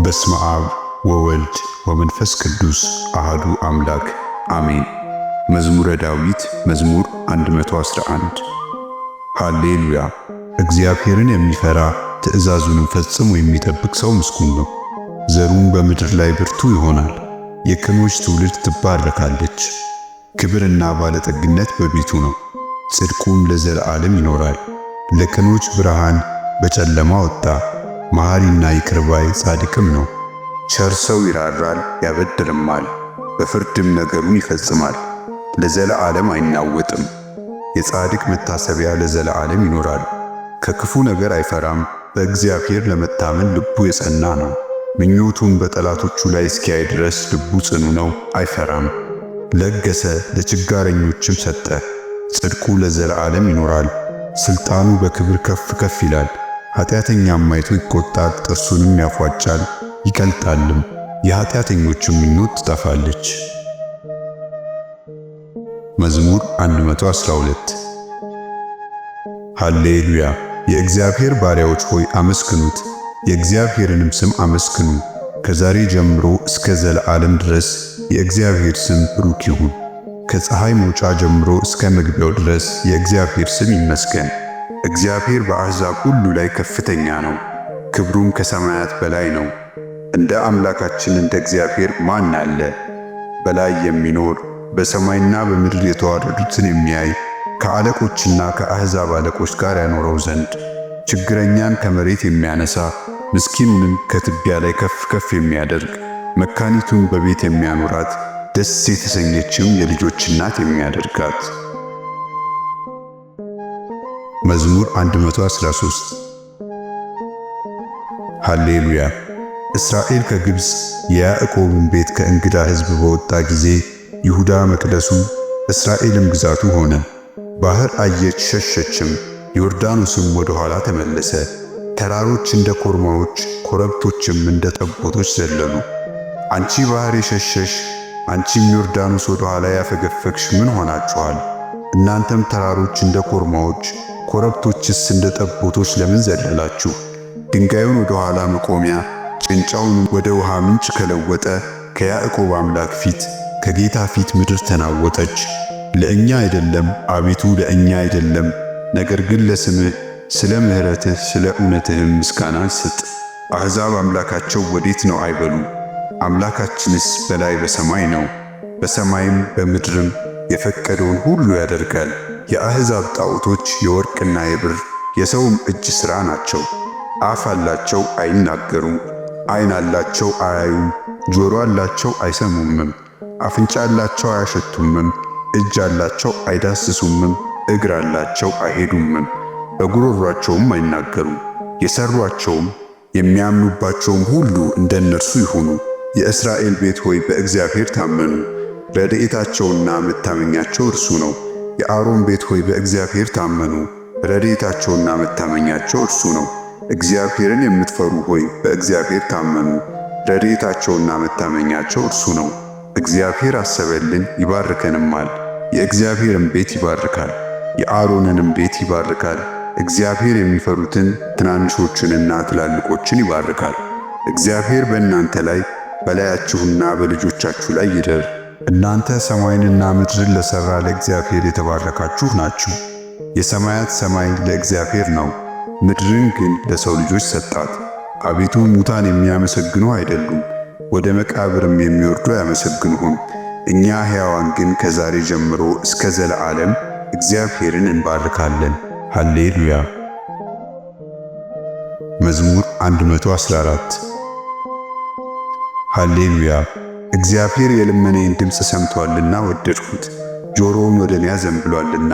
በስመ አብ ወወልድ ወመንፈስ ቅዱስ አሃዱ አምላክ አሜን። መዝሙረ ዳዊት መዝሙር 111። ሃሌሉያ! እግዚአብሔርን የሚፈራ ትእዛዙንም ፈጽሞ የሚጠብቅ ሰው ምስጉን ነው። ዘሩም በምድር ላይ ብርቱ ይሆናል። የቅኖች ትውልድ ትባረካለች። ክብርና ባለጠግነት በቤቱ ነው፣ ጽድቁም ለዘላለም ይኖራል። ለቅኖች ብርሃን በጨለማ ወጣ። መሐሪና ይቅር ባይ ጻድቅም ነው። ቸር ሰው ይራራል ያበድርማል፣ በፍርድም ነገሩን ይፈጽማል። ለዘለዓለም አይናወጥም። የጻድቅ መታሰቢያ ለዘለዓለም ይኖራል። ከክፉ ነገር አይፈራም። በእግዚአብሔር ለመታመን ልቡ የጸና ነው። ምኞቱን በጠላቶቹ ላይ እስኪያይ ድረስ ልቡ ጽኑ ነው፣ አይፈራም። ለገሰ፣ ለችጋረኞችም ሰጠ። ጽድቁ ለዘለዓለም ይኖራል። ስልጣኑ በክብር ከፍ ከፍ ይላል። ኃጢአተኛም አይቶ ይቆጣል፣ ጥርሱንም ያፏጫል ይቀልጣልም። የኃጢአተኞችም ምኞት ትጠፋለች። መዝሙር 112። ሃሌሉያ! የእግዚአብሔር ባሪያዎች ሆይ አመስግኑት፣ የእግዚአብሔርንም ስም አመስግኑ። ከዛሬ ጀምሮ እስከ ዘለዓለም ድረስ የእግዚአብሔር ስም ብሩክ ይሁን። ከፀሐይ መውጫ ጀምሮ እስከ መግቢያው ድረስ የእግዚአብሔር ስም ይመስገን። እግዚአብሔር በአሕዛብ ሁሉ ላይ ከፍተኛ ነው፣ ክብሩም ከሰማያት በላይ ነው። እንደ አምላካችን እንደ እግዚአብሔር ማን አለ? በላይ የሚኖር በሰማይና በምድር የተዋረዱትን የሚያይ፣ ከአለቆችና ከአሕዛብ አለቆች ጋር ያኖረው ዘንድ፣ ችግረኛን ከመሬት የሚያነሳ፣ ምስኪኑንም ከትቢያ ላይ ከፍ ከፍ የሚያደርግ፣ መካኒቱን በቤት የሚያኖራት፣ ደስ የተሰኘችም የልጆች እናት የሚያደርጋት። መዝሙር 113። ሃሌሉያ! እስራኤል ከግብፅ የያዕቆብን ቤት ከእንግዳ ሕዝብ በወጣ ጊዜ ይሁዳ መቅደሱ እስራኤልም ግዛቱ ሆነ። ባህር አየች ሸሸችም፣ ዮርዳኖስም ወደ ኋላ ተመለሰ። ተራሮች እንደ ኮርማዎች፣ ኮረብቶችም እንደ ጠቦቶች ዘለሉ። አንቺ ባህር የሸሸሽ፣ አንቺም ዮርዳኖስ ወደ ኋላ ያፈገፈግሽ ምን ሆናችኋል? እናንተም ተራሮች እንደ ኮርማዎች፣ ኮረብቶችስ እንደ ጠቦቶች ለምን ዘለላችሁ? ድንጋዩን ወደ ኋላ መቆሚያ፣ ጭንጫውን ወደ ውሃ ምንጭ ከለወጠ ከያዕቆብ አምላክ ፊት፣ ከጌታ ፊት ምድር ተናወጠች። ለእኛ አይደለም፣ አቤቱ ለእኛ አይደለም፣ ነገር ግን ለስምህ፣ ስለ ምሕረትህ ስለ እውነትህም ምስጋና ስጥ። አሕዛብ አምላካቸው ወዴት ነው አይበሉ፣ አምላካችንስ በላይ በሰማይ ነው። በሰማይም በምድርም የፈቀደውን ሁሉ ያደርጋል። የአሕዛብ ጣዖቶች የወርቅና የብር የሰውም እጅ ሥራ ናቸው። አፍ አላቸው አይናገሩም፣ ዓይን አላቸው አያዩም፣ ጆሮ አላቸው አይሰሙምም፣ አፍንጫ አላቸው አያሸቱምም፣ እጅ አላቸው አይዳስሱምም፣ እግር አላቸው አይሄዱምም፣ በጉሮሯቸውም አይናገሩም። የሠሯቸውም የሚያምኑባቸውም ሁሉ እንደ እነርሱ ይሁኑ። የእስራኤል ቤት ሆይ በእግዚአብሔር ታመኑ፣ ረድኤታቸውና መታመኛቸው እርሱ ነው። የአሮን ቤት ሆይ በእግዚአብሔር ታመኑ፣ ረድኤታቸውና መታመኛቸው እርሱ ነው። እግዚአብሔርን የምትፈሩ ሆይ በእግዚአብሔር ታመኑ፣ ረድኤታቸውና መታመኛቸው እርሱ ነው። እግዚአብሔር አሰበልን ይባርከንማል። የእግዚአብሔርን ቤት ይባርካል፣ የአሮንንም ቤት ይባርካል። እግዚአብሔር የሚፈሩትን ትናንሾችንና ትላልቆችን ይባርካል። እግዚአብሔር በእናንተ ላይ፣ በላያችሁና በልጆቻችሁ ላይ ይደር። እናንተ ሰማይንና ምድርን ለሠራ ለእግዚአብሔር የተባረካችሁ ናችሁ። የሰማያት ሰማይ ለእግዚአብሔር ነው፣ ምድርን ግን ለሰው ልጆች ሰጣት። አቤቱ ሙታን የሚያመሰግኑ አይደሉም፣ ወደ መቃብርም የሚወርዱ አያመሰግኑህም። እኛ ሕያዋን ግን ከዛሬ ጀምሮ እስከ ዘለዓለም እግዚአብሔርን እንባርካለን። ሃሌሉያ። መዝሙር 114። ሃሌሉያ። እግዚአብሔር የልመናዬን ድምፅ ሰምቶአልና ወደድሁት፣ ጆሮውን ወደ እኔ አዘንብሎአልና።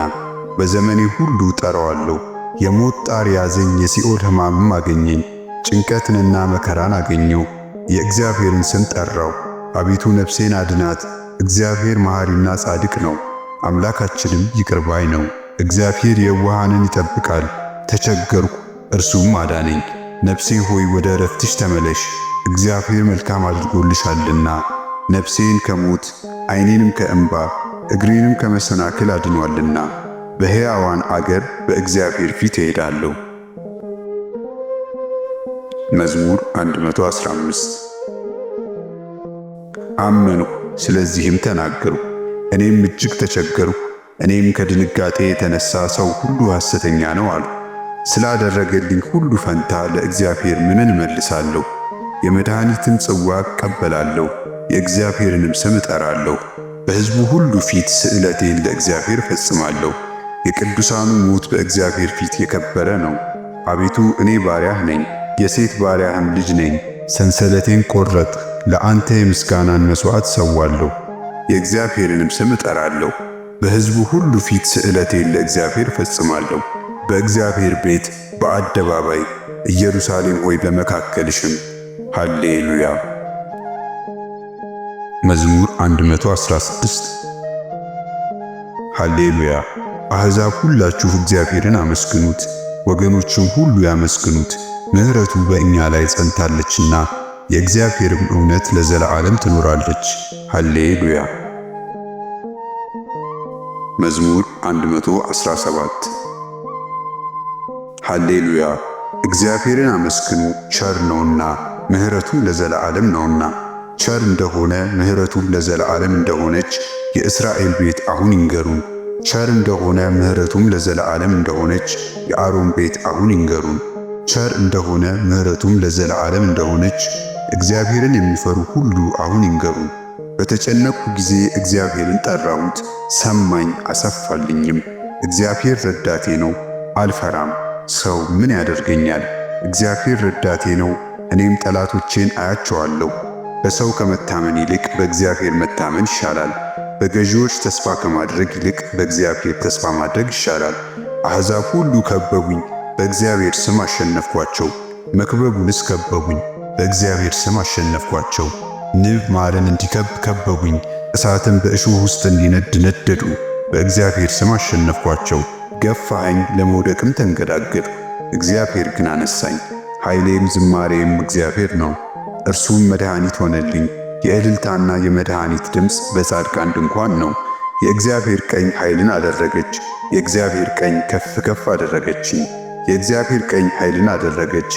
በዘመኔ ሁሉ እጠራዋለሁ። የሞት ጣር ያዘኝ፣ የሲኦል ሕማምም አገኘኝ። ጭንቀትንና መከራን አገኘው። የእግዚአብሔርን ስም ጠራው። አቤቱ ነፍሴን አድናት። እግዚአብሔር መሐሪና ጻድቅ ነው፣ አምላካችንም ይቅር ባይ ነው። እግዚአብሔር የዋሃንን ይጠብቃል። ተቸገርኩ፣ እርሱም አዳነኝ። ነፍሴ ሆይ ወደ ዕረፍትሽ ተመለሽ፣ እግዚአብሔር መልካም አድርጎልሻልና። ነፍሴን ከሞት ዓይኔንም ከእንባ እግሬንም ከመሰናክል አድኗልና። በሕያዋን አገር በእግዚአብሔር ፊት እሄዳለሁ። መዝሙር 115። አመንሁ፣ ስለዚህም ተናገርሁ፣ እኔም እጅግ ተቸገርሁ። እኔም ከድንጋጤ የተነሳ ሰው ሁሉ ሐሰተኛ ነው አልሁ። ስላደረገልኝ ሁሉ ፈንታ ለእግዚአብሔር ምንን እመልሳለሁ? የመድኃኒትን ጽዋ እቀበላለሁ፣ የእግዚአብሔርንም ስም እጠራለሁ። በሕዝቡ ሁሉ ፊት ስእለቴን ለእግዚአብሔር እፈጽማለሁ። የቅዱሳኑ ሞት በእግዚአብሔር ፊት የከበረ ነው። አቤቱ እኔ ባሪያህ ነኝ፣ የሴት ባሪያህም ልጅ ነኝ። ሰንሰለቴን ቆረጥ፣ ለአንተ የምስጋናን መሥዋዕት ሰዋለሁ፣ የእግዚአብሔርንም ስም እጠራለሁ። በሕዝቡ ሁሉ ፊት ስእለቴን ለእግዚአብሔር እፈጽማለሁ። በእግዚአብሔር ቤት በአደባባይ ኢየሩሳሌም ሆይ በመካከልሽም። ሃሌሉያ። መዝሙር 116። ሃሌሉያ። አሕዛብ ሁላችሁ እግዚአብሔርን አመስግኑት፣ ወገኖችም ሁሉ ያመስግኑት። ምሕረቱ በእኛ ላይ ጸንታለችና የእግዚአብሔርም እውነት ለዘላለም ትኖራለች። ሃሌሉያ። መዝሙር 117። ሃሌሉያ። እግዚአብሔርን አመስግኑ፣ ቸር ነውና ምሕረቱም ለዘላለም ነውና። ቸር እንደሆነ ምሕረቱም ለዘላለም እንደሆነች የእስራኤል ቤት አሁን ይንገሩን። ቸር እንደሆነ ምሕረቱም ለዘላለም እንደሆነች የአሮን ቤት አሁን ይንገሩን። ቸር እንደሆነ ምሕረቱም ለዘላለም እንደሆነች እግዚአብሔርን የሚፈሩ ሁሉ አሁን ይንገሩን። በተጨነቅሁ ጊዜ እግዚአብሔርን ጠራሁት፣ ሰማኝ አሰፋልኝም። እግዚአብሔር ረዳቴ ነው፣ አልፈራም። ሰው ምን ያደርገኛል? እግዚአብሔር ረዳቴ ነው፣ እኔም ጠላቶቼን አያቸዋለሁ። በሰው ከመታመን ይልቅ በእግዚአብሔር መታመን ይሻላል። በገዢዎች ተስፋ ከማድረግ ይልቅ በእግዚአብሔር ተስፋ ማድረግ ይሻላል። አሕዛብ ሁሉ ከበቡኝ፣ በእግዚአብሔር ስም አሸነፍኳቸው። መክበቡንስ ከበቡኝ፣ በእግዚአብሔር ስም አሸነፍኳቸው። ንብ ማርን እንዲከብ ከበቡኝ፣ እሳትም በእሾህ ውስጥ እንዲነድ ነደዱ። በእግዚአብሔር ስም አሸነፍኳቸው። ገፋኸኝ፣ ለመውደቅም ተንገዳገድኩ፣ እግዚአብሔር ግን አነሳኝ። ኃይሌም ዝማሬም እግዚአብሔር ነው፣ እርሱም መድኃኒት ሆነልኝ። የእልልታና የመድኃኒት ድምፅ በጻድቃን ድንኳን ነው። የእግዚአብሔር ቀኝ ኃይልን አደረገች፣ የእግዚአብሔር ቀኝ ከፍ ከፍ አደረገችኝ። የእግዚአብሔር ቀኝ ኃይልን አደረገች፣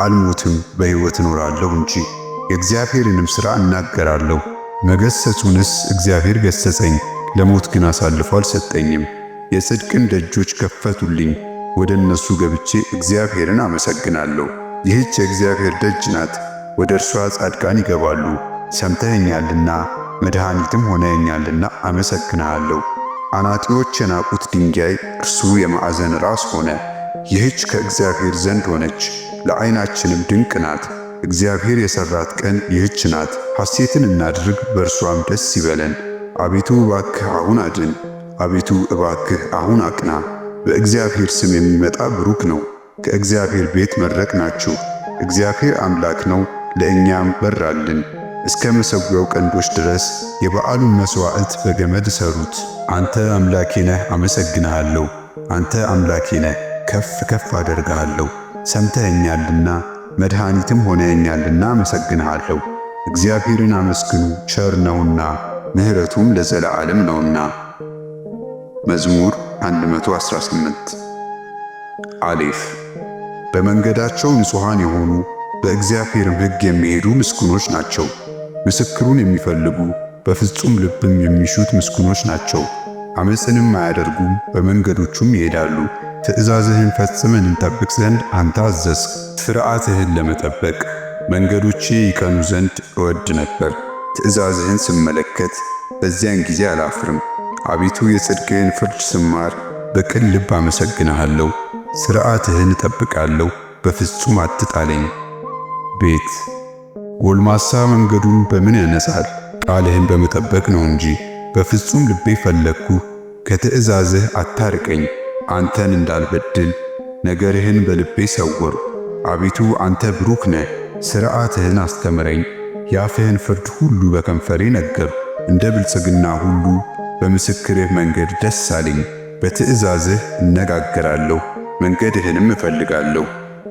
አልሞትም በሕይወት እኖራለሁ እንጂ የእግዚአብሔርንም ሥራ እናገራለሁ። መገሰጹንስ እግዚአብሔር ገሰጸኝ፣ ለሞት ግን አሳልፎ አልሰጠኝም። የጽድቅን ደጆች ከፈቱልኝ፣ ወደ እነሱ ገብቼ እግዚአብሔርን አመሰግናለሁ። ይህች የእግዚአብሔር ደጅ ናት፣ ወደ እርሷ ጻድቃን ይገባሉ። ሰምተኸኛልና መድኃኒትም ሆነኸኛልና አመሰግንሃለሁ። አናጢዎች የናቁት ድንጋይ እርሱ የማዕዘን ራስ ሆነ። ይህች ከእግዚአብሔር ዘንድ ሆነች፣ ለዓይናችንም ድንቅ ናት። እግዚአብሔር የሠራት ቀን ይህች ናት። ሐሴትን እናድርግ፣ በእርሷም ደስ ይበለን። አቤቱ እባክህ አሁን አድን፣ አቤቱ እባክህ አሁን አቅና። በእግዚአብሔር ስም የሚመጣ ብሩክ ነው። ከእግዚአብሔር ቤት መረቅናችሁ። እግዚአብሔር አምላክ ነው፣ ለእኛም በራልን። እስከ መሠዊያው ቀንዶች ድረስ የበዓሉን መሥዋዕት በገመድ ሰሩት። አንተ አምላኬ ነህ፣ አመሰግንሃለሁ። አንተ አምላኬ ነህ፣ ከፍ ከፍ አደርግሃለሁ። ሰምተኸኛልና መድኃኒትም ሆነኸኛልና አመሰግንሃለሁ። እግዚአብሔርን አመስግኑ፣ ቸር ነውና ምሕረቱም ለዘለዓለም ነውና። መዝሙር 118። አሌፍ። በመንገዳቸው ንጹሐን የሆኑ በእግዚአብሔርም ሕግ የሚሄዱ ምስጉኖች ናቸው። ምስክሩን የሚፈልጉ በፍጹም ልብም የሚሹት ምስጉኖች ናቸው። ዓመፅንም አያደርጉም፣ በመንገዶቹም ይሄዳሉ። ትእዛዝህን ፈጽመን እንጠብቅ ዘንድ አንተ አዘዝህ። ሥርዓትህን ለመጠበቅ መንገዶቼ ይቀኑ ዘንድ እወድ ነበር። ትእዛዝህን ስመለከት በዚያን ጊዜ አላፍርም። አቤቱ የጽድቅህን ፍርድ ስማር በቅን ልብ አመሰግንሃለሁ። ሥርዓትህን እጠብቃለሁ፣ በፍጹም አትጣለኝ። ቤት። ጎልማሳ መንገዱን በምን ያነጻል? ቃልህን በመጠበቅ ነው እንጂ። በፍጹም ልቤ ፈለግኩህ፣ ከትእዛዝህ አታርቀኝ። አንተን እንዳልበድል ነገርህን በልቤ ሰወርሁ። አቤቱ አንተ ብሩክ ነህ፣ ሥርዓትህን አስተምረኝ። የአፍህን ፍርድ ሁሉ በከንፈሬ ነገር። እንደ ብልጽግና ሁሉ በምስክርህ መንገድ ደስ አለኝ። በትእዛዝህ እነጋገራለሁ፣ መንገድህንም እፈልጋለሁ።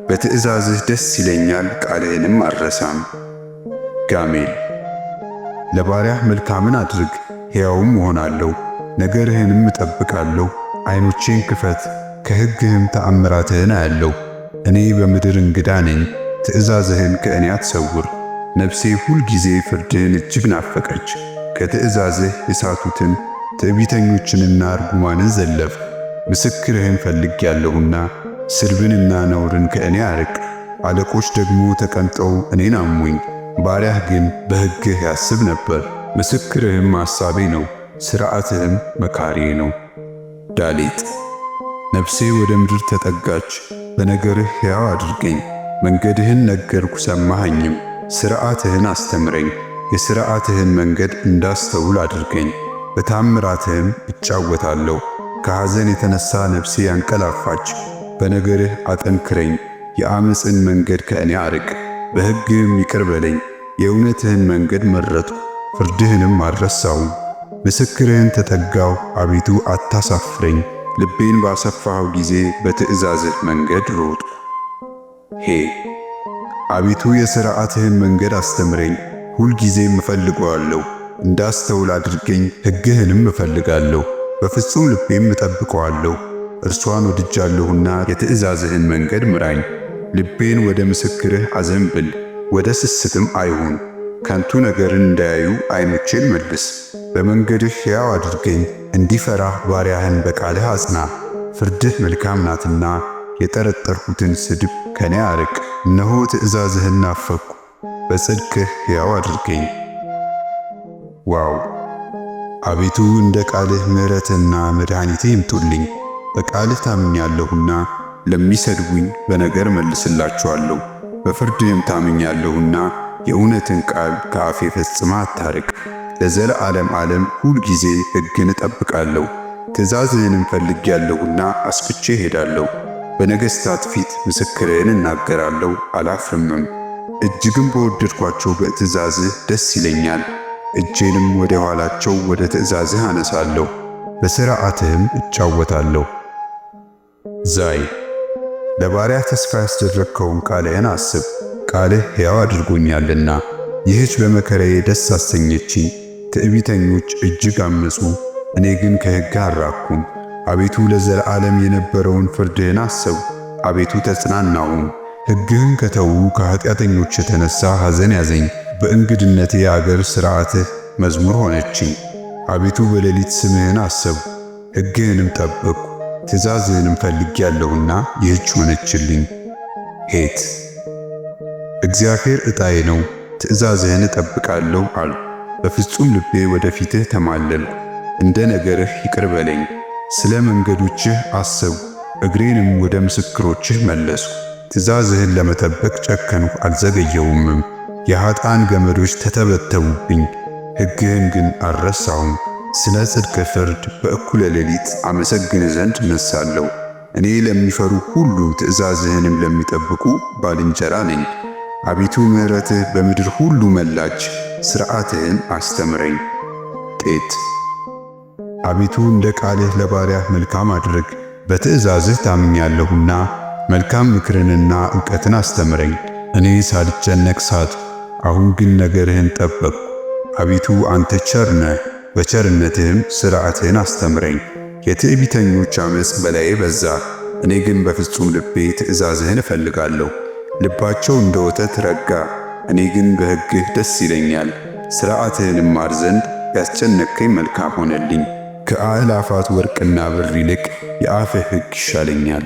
በትእዛዝህ ደስ ይለኛል፣ ቃልህንም አልረሳም። ጋሜል። ለባሪያህ መልካምን አድርግ፣ ሕያውም እሆናለሁ፣ ነገርህንም እጠብቃለሁ። ዓይኖቼን ክፈት፣ ከሕግህም ተአምራትህን አያለሁ። እኔ በምድር እንግዳ ነኝ፣ ትእዛዝህን ከእኔ አትሰውር። ነፍሴ ሁል ጊዜ ፍርድህን እጅግ ናፈቀች። ከትእዛዝህ የሳቱትን ትዕቢተኞችንና እርጉማንን ዘለፍሁ። ምስክርህን ፈልጌአለሁና ስድብንና ነውርን ከእኔ አርቅ። አለቆች ደግሞ ተቀምጠው እኔን አሙኝ፣ ባሪያህ ግን በሕግህ ያስብ ነበር። ምስክርህም ሐሳቤ ነው፣ ሥርዓትህም መካሪዬ ነው። ዳሌጥ። ነፍሴ ወደ ምድር ተጠጋች፣ በነገርህ ሕያው አድርገኝ። መንገድህን ነገርኩ ሰማኸኝም፣ ሥርዓትህን አስተምረኝ። የሥርዓትህን መንገድ እንዳስተውል አድርገኝ፣ በታምራትህም እጫወታለሁ። ከሐዘን የተነሣ ነፍሴ ያንቀላፋች፣ በነገርህ አጠንክረኝ። የዓመፅን መንገድ ከእኔ አርቅ፣ በሕግህም ይቅር በለኝ። የእውነትህን መንገድ መረጥኩ፣ ፍርድህንም አልረሳሁም። ምስክርህን ተጠጋሁ፣ አቤቱ አታሳፍረኝ። ልቤን ባሰፋኸው ጊዜ በትእዛዝህ መንገድ ሮጥኩ። ሄ አቤቱ የሥርዓትህን መንገድ አስተምረኝ፣ ሁልጊዜም እፈልገዋለሁ። እንዳስተውል አድርገኝ፣ ሕግህንም እፈልጋለሁ። በፍጹም ልቤም እጠብቀዋለሁ። እርሷን ወድጃለሁና የትእዛዝህን መንገድ ምራኝ። ልቤን ወደ ምስክርህ አዘንብል፣ ወደ ስስትም አይሁን። ከንቱ ነገርን እንዳያዩ ዓይኖቼን መልስ። በመንገድህ ሕያው አድርገኝ፣ እንዲፈራህ ባሪያህን በቃልህ አጽና። ፍርድህ መልካም ናትና የጠረጠርኩትን ስድብ ከኔ አርቅ። እነሆ ትእዛዝህን ናፈቅሁ፣ በጽድቅህ ሕያው አድርገኝ። ዋው አቤቱ እንደ ቃልህ ምሕረትና መድኃኒትህ ይምጡልኝ። በቃልህ ታምኛለሁና ለሚሰድቡኝ በነገር መልስላቸዋለሁ። በፍርድህም ታምኛለሁና የእውነትን ቃል ከአፌ ፈጽማ አታርቅ። ለዘለዓለም ዓለም ሁል ጊዜ ሕግን እጠብቃለሁ። ትእዛዝህንም ፈልጌአለሁና አስፍቼ እሄዳለሁ። በነገሥታት ፊት ምስክርህን እናገራለሁ አላፍርምም። እጅግም በወደድኳቸው በትእዛዝህ ደስ ይለኛል። እጄንም ወደ ኋላቸው ወደ ትእዛዝህ አነሳለሁ፣ በሥርዓትህም እጫወታለሁ። ዛይ ለባሪያህ ተስፋ ያስደረግከውን ቃልህን አስብ፣ ቃልህ ሕያው አድርጎኛልና። ይህች በመከራዬ ደስ አሰኘችኝ። ትዕቢተኞች እጅግ አመፁ፣ እኔ ግን ከሕግህ አልራቅኩም። አቤቱ ለዘላለም የነበረውን ፍርድህን አሰብሁ፣ አቤቱ ተጽናናሁም። ሕግህን ከተዉ ከኃጢአተኞች የተነሣ ሐዘን ያዘኝ። በእንግድነቴ አገር ሥርዓትህ መዝሙር ሆነችኝ። አቤቱ በሌሊት ስምህን አሰብሁ፣ ሕግህንም ጠበቅሁ። ትእዛዝህንም ፈልጌአለሁና ይህች ሆነችልኝ። ሔት እግዚአብሔር ዕጣዬ ነው፣ ትእዛዝህን እጠብቃለሁ አልሁ። በፍጹም ልቤ ወደ ፊትህ ተማለልሁ፣ እንደ ነገርህ ይቅር በለኝ። ስለ መንገዶችህ አሰብሁ፣ እግሬንም ወደ ምስክሮችህ መለስሁ። ትእዛዝህን ለመጠበቅ ጨከንሁ አልዘገየውምም። የኃጥአን ገመዶች ተተበተቡብኝ፣ ሕግህን ግን አልረሳሁም። ስለ ጽድቅ ፍርድ በእኩለ ሌሊት አመሰግን ዘንድ እነሣለሁ። እኔ ለሚፈሩ ሁሉ ትእዛዝህንም ለሚጠብቁ ባልንጀራ ነኝ። አቤቱ ምሕረትህ በምድር ሁሉ መላች፣ ሥርዓትህን አስተምረኝ። ጤት አቤቱ እንደ ቃልህ ለባሪያህ መልካም አድርግ፣ በትእዛዝህ ታምኛለሁና። መልካም ምክርንና ዕውቀትን አስተምረኝ። እኔ ሳልጨነቅ ሳትሁ፣ አሁን ግን ነገርህን ጠበቅሁ። አቤቱ አንተ ቸር ነህ፣ በቸርነትህም ሥርዓትህን አስተምረኝ። የትዕቢተኞች ዓመፅ በላዬ በዛ፣ እኔ ግን በፍጹም ልቤ ትእዛዝህን እፈልጋለሁ። ልባቸው እንደ ወተት ረጋ፣ እኔ ግን በሕግህ ደስ ይለኛል። ሥርዓትህን እማር ዘንድ ያስጨነቅከኝ መልካም ሆነልኝ። ከአእላፋት ወርቅና ብር ይልቅ የአፍህ ሕግ ይሻለኛል።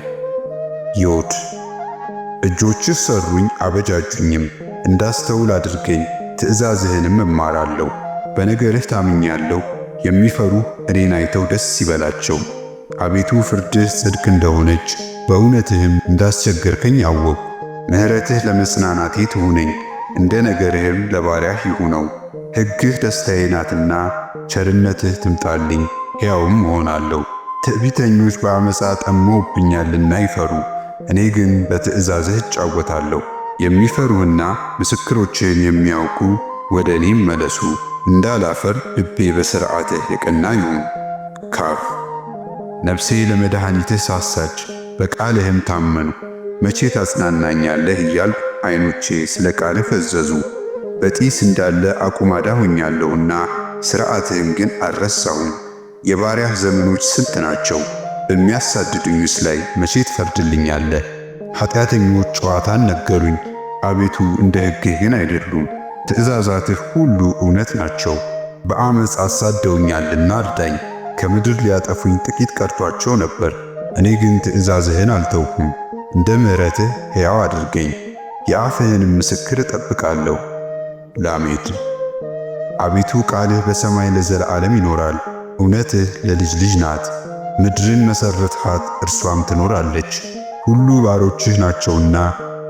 ዮድ እጆችህ ሰሩኝ አበጃጁኝም፣ እንዳስተውል አድርገኝ፣ ትእዛዝህንም እማራለሁ። በነገርህ ታምኛለሁ፣ የሚፈሩህ እኔን አይተው ደስ ይበላቸው። አቤቱ ፍርድህ ጽድቅ እንደሆነች በእውነትህም እንዳስቸገርከኝ አወቅሁ። ምሕረትህ ለመጽናናቴ ትሁነኝ፣ እንደ ነገርህም ለባሪያህ ይሁነው። ሕግህ ደስታዬ ናትና ቸርነትህ ትምጣልኝ፣ ሕያውም እሆናለሁ። ትዕቢተኞች በዓመፃ ጠምመውብኛልና ይፈሩ፣ እኔ ግን በትእዛዝህ እጫወታለሁ። የሚፈሩህና ምስክሮችህን የሚያውቁ ወደ እኔ ይመለሱ፣ እንዳላፈር ልቤ በሥርዓትህ የቀና ይሁን። ካፍ ነፍሴ ለመድኃኒትህ ሳሳች፣ በቃልህም ታመኑ። መቼ ታጽናናኛለህ እያልኩ ዓይኖቼ ስለ ቃልህ ፈዘዙ። በጢስ እንዳለ አቁማዳ ሆኛለሁና ሥርዓትህን ግን አልረሳሁም። የባሪያህ ዘመኖች ስንት ናቸው? በሚያሳድዱኝስ ላይ መቼ ትፈርድልኛለህ? ኃጢአተኞች ጨዋታን ነገሩኝ፣ አቤቱ እንደ ሕግህ ግን አይደሉም። ትእዛዛትህ ሁሉ እውነት ናቸው። በዓመፅ አሳደውኛልና እርዳኝ። ከምድር ሊያጠፉኝ ጥቂት ቀርቷቸው ነበር። እኔ ግን ትእዛዝህን አልተውኩም። እንደ ምሕረትህ ሕያው አድርገኝ፣ የአፍህንም ምስክር እጠብቃለሁ። ላሜድ። አቤቱ ቃልህ በሰማይ ለዘላለም ይኖራል፣ እውነትህ ለልጅ ልጅ ናት። ምድርን መሠረትሃት፣ እርሷም ትኖራለች። ሁሉ ባሮችህ ናቸውና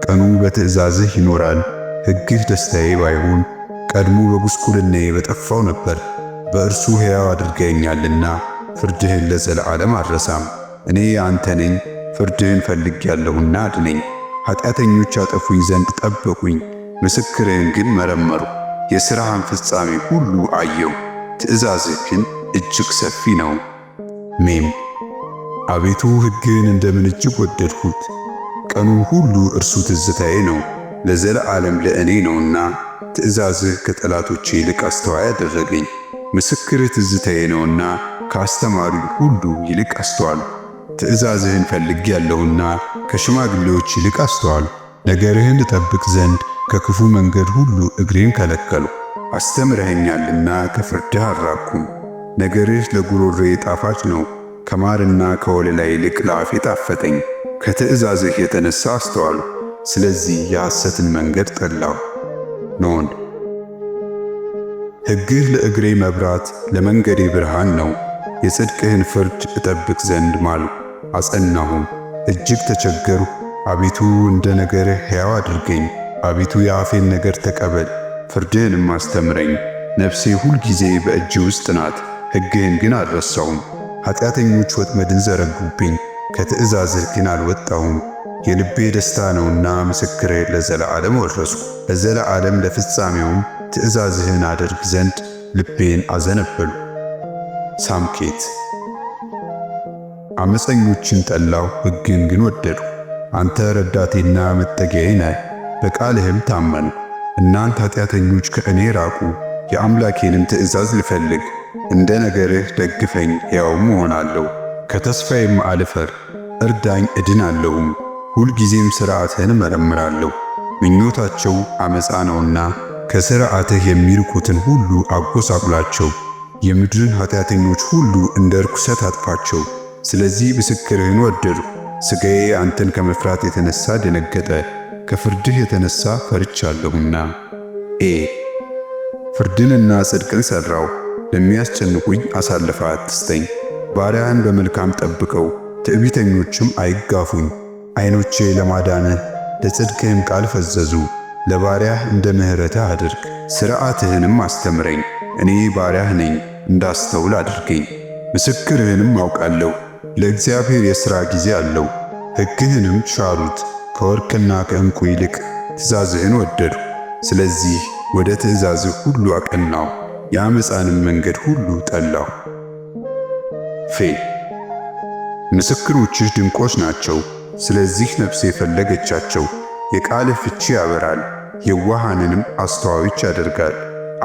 ቀኑ በትእዛዝህ ይኖራል። ሕግህ ደስታዬ ባይሆን ቀድሞ በጉስቁልናዬ በጠፋው ነበር። በእርሱ ሕያው አድርገኸኛልና ፍርድህን ለዘላለም አልረሳም። እኔ አንተ ነኝ፣ ፍርድህን ፈልጌአለሁና አድነኝ። ኃጢአተኞች ያጠፉኝ ዘንድ ጠበቁኝ፣ ምስክርህን ግን መረመሩ። የሥራህን ፍጻሜ ሁሉ አየሁ፣ ትእዛዝህ ግን እጅግ ሰፊ ነው። ሜም። አቤቱ ሕግህን እንደምን እጅግ ወደድሁት! ቀኑን ሁሉ እርሱ ትዝታዬ ነው፣ ለዘለዓለም ለእኔ ነውና። ትእዛዝህ ከጠላቶቼ ይልቅ አስተዋይ አደረገኝ። ምስክርህ ትዝታዬ ነውና ከአስተማሪው ሁሉ ይልቅ አስተዋልሁ። ትእዛዝህን ፈልጌአለሁና ከሽማግሌዎች ይልቅ አስተዋልሁ። ነገርህን እጠብቅ ዘንድ ከክፉ መንገድ ሁሉ እግሬን ከለከልሁ። አስተምረኸኛልና ከፍርድህ አልራቅሁም። ነገርህ ለጉሮሮዬ ጣፋጭ ነው፣ ከማርና ከወለላ ይልቅ ለአፌ ጣፈጠኝ። ከትእዛዝህ የተነሣ አስተዋልሁ፣ ስለዚህ የሐሰትን መንገድ ጠላሁ። ኖን። ሕግህ ለእግሬ መብራት ለመንገዴ ብርሃን ነው። የጽድቅህን ፍርድ እጠብቅ ዘንድ ማልሁ አጸናሁም። እጅግ ተቸገርሁ። አቤቱ እንደ ነገርህ ሕያው አድርገኝ። አቤቱ የአፌን ነገር ተቀበል፣ ፍርድህንም አስተምረኝ። ነፍሴ ሁል ጊዜ በእጅ ውስጥ ናት፣ ሕግህን ግን አልረሳሁም። ኃጢአተኞች ወጥመድን ዘረጉብኝ፣ ከትእዛዝህ ግን አልወጣሁም። የልቤ ደስታ ነውና ምስክርህን ለዘለዓለም ወረስኩ። ለዘለዓለም ለፍጻሜውም ትእዛዝህን አደርግ ዘንድ ልቤን አዘነበሉ። ሳምኬት። ዓመፀኞችን ጠላሁ፣ ሕግህን ግን ወደድሁ። አንተ ረዳቴና መጠጊያዬ ነህ፣ በቃልህም ታመንሁ። እናንተ ኃጢአተኞች ከእኔ ራቁ፣ የአምላኬንም ትእዛዝ ልፈልግ። እንደ ነገርህ ደግፈኝ፣ ሕያውም እሆናለሁ። ከተስፋዬም አልፈር፣ እርዳኝ እድናለሁም። ሁልጊዜም ሥርዓትህን እመረምራለሁ። ምኞታቸው ዓመፃ ነውና ከሥርዓትህ የሚርቁትን ሁሉ አጎሳቁላቸው። የምድርን ኃጢአተኞች ሁሉ እንደ ርኩሰት አጥፋቸው። ስለዚህ ምስክርህን ወደድሁ። ሥጋዬ አንተን ከመፍራት የተነሣ ደነገጠ፣ ከፍርድህ የተነሣ ፈርቻለሁና። ኤ። ፍርድንና ጽድቅን ሠራሁ፣ ለሚያስጨንቁኝ አሳልፈህ አትስጠኝ። ባሪያህን በመልካም ጠብቀው፣ ትዕቢተኞችም አይጋፉኝ። ዓይኖቼ ለማዳንህ ለጽድቅህም ቃል ፈዘዙ። ለባሪያህ እንደ ምሕረትህ አድርግ፣ ሥርዓትህንም አስተምረኝ። እኔ ባሪያህ ነኝ፣ እንዳስተውል አድርገኝ። ምስክርህንም አውቃለሁ። ለእግዚአብሔር የሥራ ጊዜ አለው፣ ሕግህንም ሻሩት። ከወርቅና ከዕንቁ ይልቅ ትእዛዝህን ወደድሁ። ስለዚህ ወደ ትእዛዝህ ሁሉ አቀናሁ፣ የዓመፃንም መንገድ ሁሉ ጠላሁ። ፌ። ምስክሮችህ ድንቆች ናቸው፣ ስለዚህ ነፍሴ ፈለገቻቸው። የቃልህ ፍቺ ያበራል፣ የዋሃንንም አስተዋዮች ያደርጋል።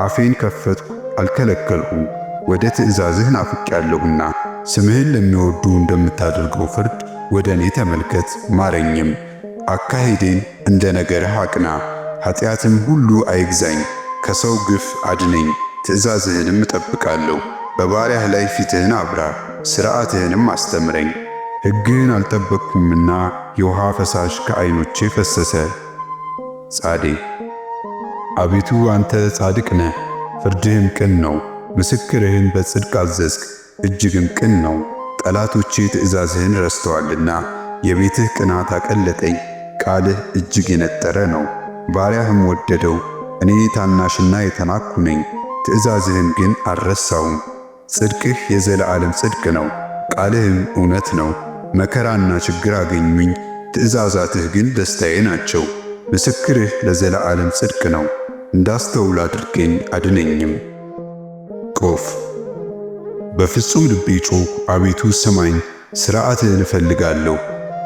አፌን ከፈትኩ አልከለከልሁም፣ ወደ ትእዛዝህ ናፍቄአለሁና። ስምህን ለሚወዱ እንደምታደርገው ፍርድ ወደ እኔ ተመልከት ማረኝም። አካሄዴን እንደ ነገርህ አቅና፣ ኃጢአትም ሁሉ አይግዛኝ። ከሰው ግፍ አድነኝ፣ ትእዛዝህንም እጠብቃለሁ። በባሪያህ ላይ ፊትህን አብራ፣ ሥርዓትህንም አስተምረኝ። ሕግህን አልጠበቅሁምና የውሃ ፈሳሽ ከዓይኖቼ ፈሰሰ። ጻዴ። አቤቱ አንተ ጻድቅ ነህ፣ ፍርድህም ቅን ነው። ምስክርህን በጽድቅ አዘዝክ፣ እጅግም ቅን ነው። ጠላቶቼ ትእዛዝህን ረስተዋልና የቤትህ ቅናት አቀለጠኝ። ቃልህ እጅግ የነጠረ ነው፣ ባሪያህም ወደደው። እኔ ታናሽና የተናቅሁ ነኝ፣ ትእዛዝህን ግን አልረሳውም። ጽድቅህ የዘላለም ጽድቅ ነው፣ ቃልህም እውነት ነው። መከራና ችግር አገኙኝ፣ ትእዛዛትህ ግን ደስታዬ ናቸው። ምስክርህ ለዘላለም ጽድቅ ነው፣ እንዳስተውል አድርገኝ አድነኝም። ቆፍ። በፍጹም ልቤ ጮኽሁ፣ አቤቱ ስማኝ፣ ሥርዓትህን እፈልጋለሁ።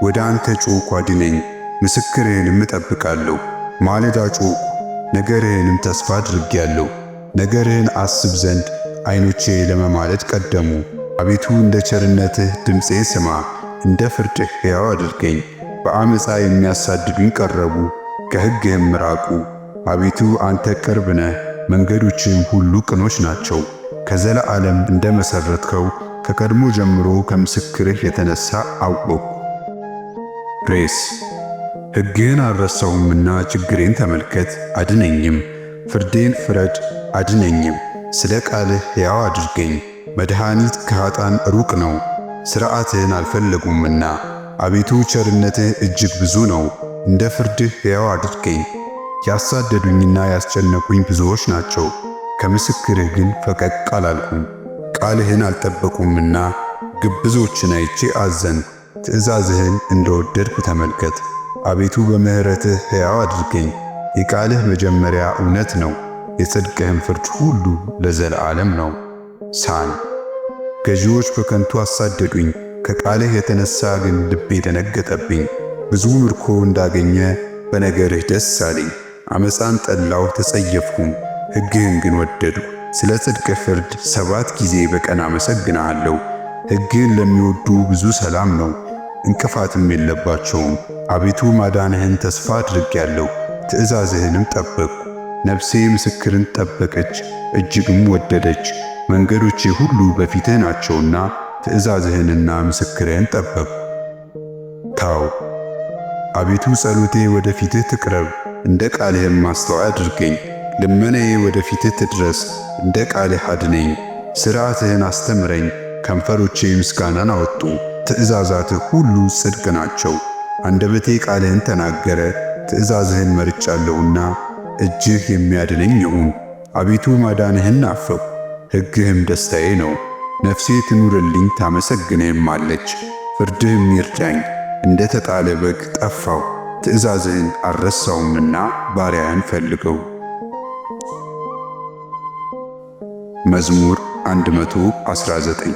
ወደ አንተ ጮኽሁ፣ አድነኝ፣ ምስክርህንም እጠብቃለሁ። ማለዳ ጮኽሁ፣ ነገርህንም ተስፋ አድርጌአለሁ። ነገርህን አስብ ዘንድ ዓይኖቼ ለመማለድ ቀደሙ። አቤቱ እንደ ቸርነትህ ድምፄን ስማ፣ እንደ ፍርድህ ሕያው አድርገኝ። በዓመፃ የሚያሳድዱኝ ቀረቡ፣ ከሕግህም ራቁ። አቤቱ አንተ ቅርብ ነህ፣ መንገዶችህም ሁሉ ቅኖች ናቸው። ከዘለዓለም እንደ መሠረትከው ከቀድሞ ጀምሮ ከምስክርህ የተነሣ አወቅሁ። ሬስ ሕግህን አልረሳሁምና ችግሬን ተመልከት አድነኝም። ፍርዴን ፍረድ አድነኝም። ስለ ቃልህ ሕያው አድርገኝ። መድኃኒት ከኃጥአን ሩቅ ነው፣ ሥርዓትህን አልፈለጉምና። አቤቱ ቸርነትህ እጅግ ብዙ ነው፣ እንደ ፍርድህ ሕያው አድርገኝ። ያሳደዱኝና ያስጨነቁኝ ብዙዎች ናቸው፣ ከምስክርህ ግን ፈቀቅ አላልኩም። ቃልህን አልጠበቁምና ግብዞችን አይቼ አዘንሁ። ትእዛዝህን እንደወደድኩ ተመልከት። አቤቱ በምሕረትህ ሕያው አድርገኝ። የቃልህ መጀመሪያ እውነት ነው፣ የጽድቅህም ፍርድ ሁሉ ለዘለዓለም ነው። ሳን ገዢዎች በከንቱ አሳደዱኝ፣ ከቃልህ የተነሣ ግን ልቤ ደነገጠብኝ። ብዙ ምርኮ እንዳገኘ በነገርህ ደስ አለኝ። ዓመፃን ጠላሁ ተጸየፍኩም፣ ሕግህን ግን ወደድሁ። ስለ ጽድቅህ ፍርድ 7 ጊዜ በቀን አመሰግንሃለሁ። ሕግህን ለሚወዱ ብዙ ሰላም ነው፣ እንቅፋትም የለባቸውም። አቤቱ ማዳንህን ተስፋ አድርጌአለሁ፣ ትእዛዝህንም ጠበቅሁ። ነፍሴ ምስክርን ጠበቀች፣ እጅግም ወደደች። መንገዶቼ ሁሉ በፊትህ ናቸውና ትእዛዝህንና ምስክርህን ጠበቅሁ። ታው አቤቱ ጸሎቴ ወደ ፊትህ ትቅረብ፣ እንደ ቃልህም ማስተዋይ አድርገኝ። ልመናዬ ወደ ፊትህ ትድረስ፣ እንደ ቃልህ አድነኝ። ሥርዓትህን አስተምረኝ፣ ከንፈሮቼ ምስጋናን አወጡ። ትእዛዛትህ ሁሉ ጽድቅ ናቸው። አንደበቴ ቃልህን ተናገረ፣ ትእዛዝህን መርጫለሁና እጅህ የሚያድነኝ ይሁን። አቤቱ ማዳንህን ናፈቅሁ፣ ሕግህም ደስታዬ ነው። ነፍሴ ትኑርልኝ ታመሰግንህም አለች። ፍርድህም ይርዳኝ። እንደ ተጣለ በግ ጠፋሁ፣ ትእዛዝህን አልረሳሁምና ባሪያህን ፈልገው። መዝሙር 119።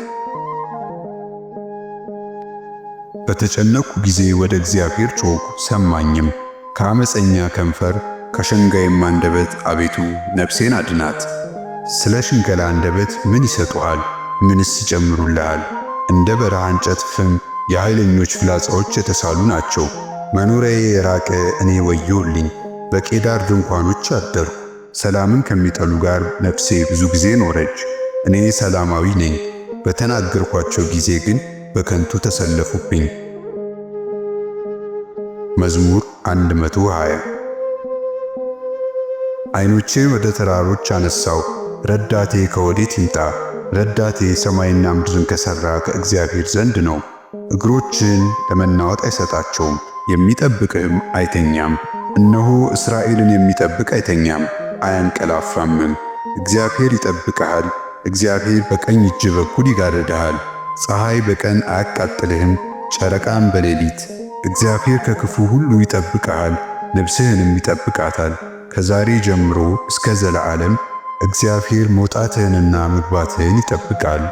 በተጨነቅሁ ጊዜ ወደ እግዚአብሔር ጮኽሁ፣ ሰማኝም። ከዓመፀኛ ከንፈር ከሸንጋይም አንደበት አቤቱ ነፍሴን አድናት። ስለ ሽንገላ አንደበት ምን ይሰጡሃል? ምንስ ይጨምሩልሃል? እንደ በረሃ እንጨት ፍም የኃይለኞች ፍላጻዎች የተሳሉ ናቸው። መኖሪያዬ የራቀ እኔ ወዮልኝ! በቄዳር ድንኳኖች አደርኩ። ሰላምን ከሚጠሉ ጋር ነፍሴ ብዙ ጊዜ ኖረች። እኔ ሰላማዊ ነኝ፣ በተናገርኳቸው ጊዜ ግን በከንቱ ተሰለፉብኝ። መዝሙር 120። ዓይኖቼ ወደ ተራሮች አነሳሁ። ረዳቴ ከወዴት ይምጣ? ረዳቴ ሰማይና ምድርን ከሠራ ከእግዚአብሔር ዘንድ ነው። እግሮችህን ለመናወጥ አይሰጣቸውም፣ የሚጠብቅህም አይተኛም። እነሆ እስራኤልን የሚጠብቅ አይተኛም አያንቀላፋምም። እግዚአብሔር ይጠብቅሃል፣ እግዚአብሔር በቀኝ እጅ በኩል ይጋርድሃል። ፀሐይ በቀን አያቃጥልህም፣ ጨረቃም በሌሊት። እግዚአብሔር ከክፉ ሁሉ ይጠብቅሃል፣ ነፍስህንም ይጠብቃታል። ከዛሬ ጀምሮ እስከ ዘለዓለም እግዚአብሔር መውጣትህንና መግባትህን ይጠብቃል።